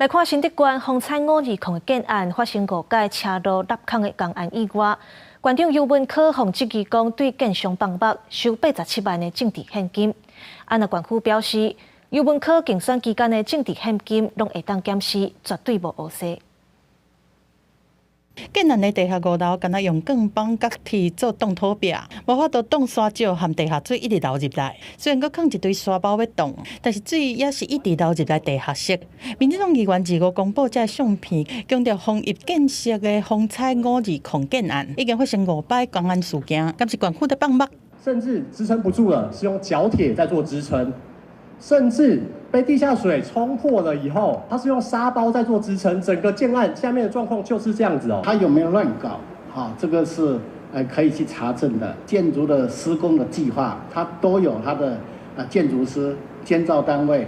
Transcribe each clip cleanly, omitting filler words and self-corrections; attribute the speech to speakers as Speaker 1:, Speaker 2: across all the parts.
Speaker 1: 來看新竹縣風采520的建案發生五改車路凹空的工案意外，縣長游文科予質疑講對建商放目收八十七萬的政治獻金。啊，若縣府表示，游文科競選期間的政治獻金攏會當檢視，絕對無烏勢。
Speaker 2: 建案的地下五樓，敢若用鋼板佮鐵做擋土壁，無法度擋沙石和地下水一直流入來。雖然閣囥一堆沙包欲擋，但是水也是一直流入來地下室。民進黨議員二五公布這相片，強調豐邑建設的風采520建案已經發生五擺工安事件，敢是縣府咧放目？
Speaker 3: 甚至支撐不住了，是用角鐵在做支撐，甚至被地下水沖破了以後，它是用沙包在做支撐，整個建案下面的狀況就是這樣子哦。
Speaker 4: 他有沒有亂搞？哈，這個是可以去查證的。建築的施工的計劃，它都有它的建築師、監造單位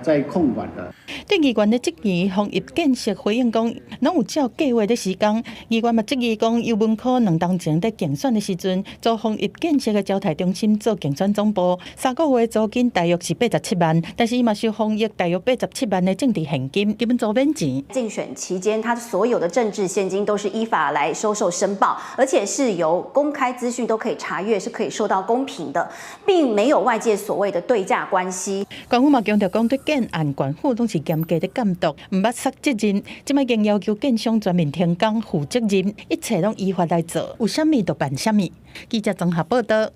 Speaker 4: 在控管的。
Speaker 2: 對議員的質疑，豐邑建設回應講，攏有照計劃咧施工。議員嘛質疑講，游文科兩冬前佇競選的時陣，租豐邑建設的招待中心做競選總部，3個月租金大約是八十七萬，但是伊嘛收豐邑大約八十七萬的政治獻金，基本做免錢。
Speaker 5: 競選期間，他所有的政治獻金都是依法來收受申報，而且是由公開資訊都可以查閱，是可以受到公平的，並沒有外界所謂的對價關係。
Speaker 2: 縣府嘛強調講，對建案縣府攏是嚴格咧監督，毋捌捒責任。這擺已經要求建商全面停工負責任，一切攏依法來做，有啥物就辦啥物。記者綜合報道。